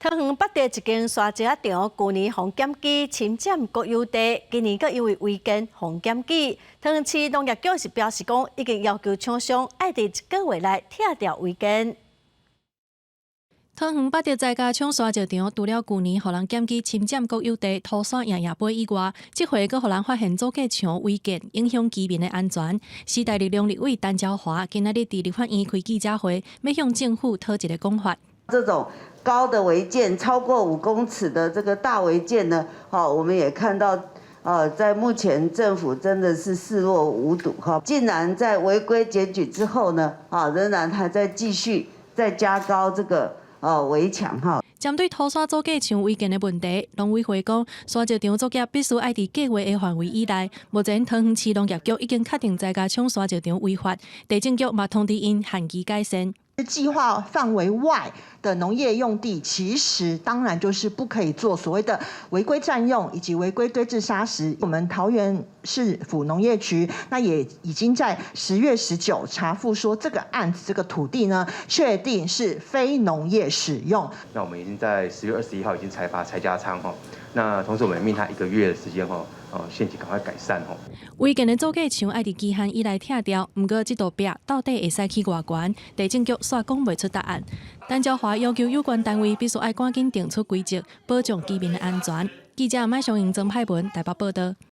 桃園八德一間沙石仔場，舊年予檢舉侵佔國有地，今年閣因為違建予檢舉。桃園市農業局是表示講，已經要求廠商愛佇一個月內拆掉違建。桃園八德載家廠沙石場，除了舊年予人檢舉侵佔國有地、塗沙贏贏杯以外，這回閣予人發現阻隔牆違建，影響居民的安全。時代力量立委陳昭華今仔日佇立法院開記者會，欲向政府討一個講法。這種高的違建超過5公尺的這個大違建呢，好，我們也看到，在目前政府真的是視若無睹，哈，竟然在違規檢舉之後呢，啊，仍然還在繼續再加高這個圍牆，哈。針對塗沙阻隔牆違建的問題，農委會講，沙石場作業必須愛佇計畫的範圍以內。目前桃園市農業局已經確定載家廠沙石場違法，地政局嘛通知𪜶限期改善。計劃範圍外的農業用地，其實當然就是不可以做所謂的違規佔用以及違規堆置砂石。我們桃園市府農業局那也已經在10月19查覆說，這個案子這個土地呢，確定是非農業使用。那我們已經在10月21號已經裁罰蔡家昌吼，那同時我們命他一個月的時間吼，哦，限期趕快改善吼。違建的阻隔牆愛佇期限以內拆掉，毋過這道壁到底會使起偌懸？地政局煞講袂出答案。陳昭華要求有關單位必須愛趕緊定出規則，保障居民的安全。記者麥尚瑩、曾派文台北報道。